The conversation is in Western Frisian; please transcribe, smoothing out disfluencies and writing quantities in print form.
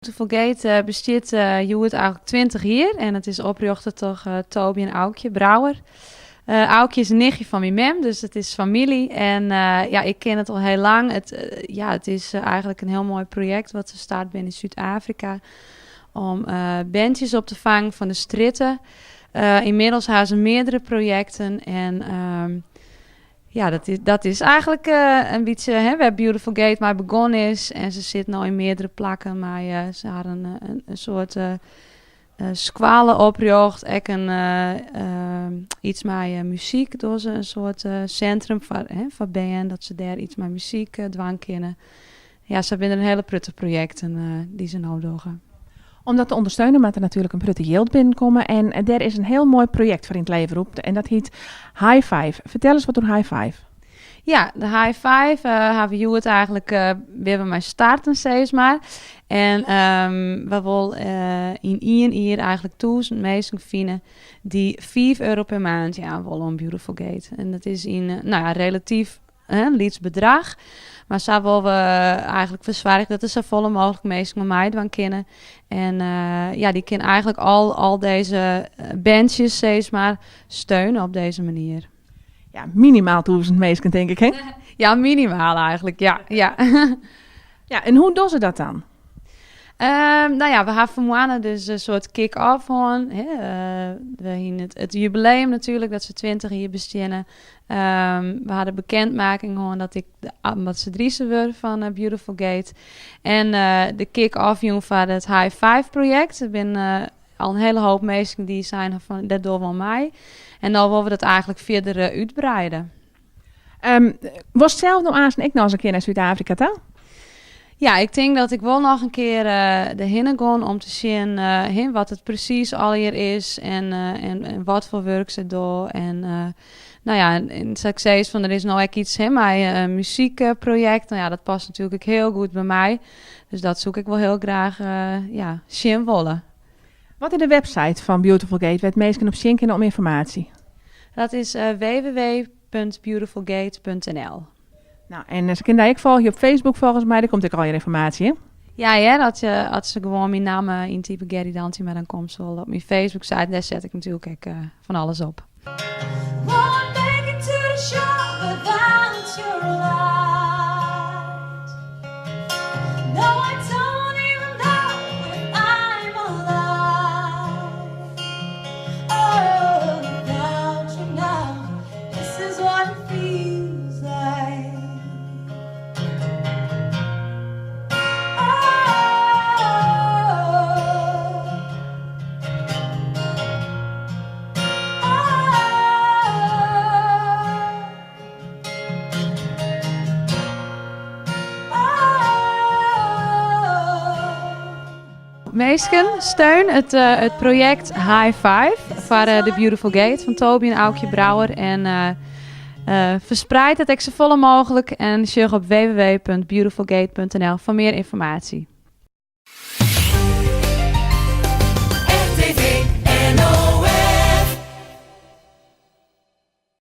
Beautiful Gate bestiet hjoed eigentlik 20 jier en it is oprjochte troch Toby en Aukje Brouwer. Aukje is in nichtje fan myn mem, dus it is famylje. En ja, ik ken it al hiel lang. It, ja, it is eigentlik in hiel moai projekt wat se start binne yn Súd-Afrika om berntsjes op te fangen fan de strjitte. Ynmiddels ha se meardere projekten en ja, dat is, dat is eigentlik in bytsje hè, wêr't Beautiful Gate mei begûn is. En se sit no yn meardere plakken mei uh, se ha in, in, in soart uh, skoalle oprjocht. Ek in, iets mei muzyk dogge se, in soart sintrum foar, hè, foar bern, dat se dêr iets mei muzyk dwaan kinne. Ja, sa binne der in hiele protte projekten dy't se no dogge. Om dat te ûndersteunen moat der natuerlik in protte jild binnenkomme en dêr is in hiel moai projekt foar yn it leven roepen en dat hyt High Five. Fertel ris wat oer High Five. Ja, de High Five ha we hjoed eigentlik binne we mei starten, sis mar. En we wol yn ien jier eigentlik 1000 minsken fine dy't 5 euro per maand jaan wolle oan Beautiful Gate. En dat is yn, no ja, relatyf in lyts bedrach. Mar sa wolle we eigentlik fersoargje dat der safolle mooglik minsken mei meidwaan kinne. En ja, dy kin eigentlik al, al dizze berntsjes, sis mar, steune op dizze manier. Ja, minimaal 1000 minsken, tink ik, hè? Ja, minimaal eigentlik, ja. Ja, ja en hoe dogge se dat dan? No ja, we ha fan 'e moanne dus in soart kick-off hân. Hè. We hiene it, it jubileum natuerlik, dat se 20 jier besteane. We ha de bekendmaking hân dat ik de ambassadrice wurd fan Beautiful Gate. En de kick-off jûn foar it High Five projekt. Der binne al in hiele hoop minsken dy't seine fan dêr dogge we oan mei. En no wolle we dat eigentlik fierder útbreide. Um, Wolst sels no aanst ek noch ris in kear nei Súd-Afrika ta? Ja, ik tink dat ik wol noch in kear uh, derhinne gean om te sjen uh, wat it presys allegear is en, uh, en, en wat foar wurk se dogge. En no ja, en, en sa't ik sis, fan der is no ek iets hè, mei in muzykprojekt. No ja, dat past natuerlik ek hiel goed by my. Dus dat soe ik wol hiel graach ja, sjen wolle. Wat is de website fan Beautiful Gate wêr't minsken op sjen kinne om ynformaasje? Dat is www.beautifulgate.nl. No, en se kinne dy ek folgje op Facebook folgens my, dêr komt ek allegear ynformaasje, hè? Ja, hear, as, as se gewoan myn namme yntype Gerry Dantuma, dan komt se wol op myn Facebook site. En dêr set ik natuerlik ek fan alles op. Won't make it to the shore without your light. No, I don't even know if I'm alive. Oh, without you now, this is what it feels like. Oh. Minsken, steun it, uh, it projekt High Five foar uh, The Beautiful Gate fan Toby en Aukje Brouwer. En uh, uh, ferspried it ek safolle mooglik en sjoch op www.beautifulgate.nl foar mear ynformaasje. RTV NOS.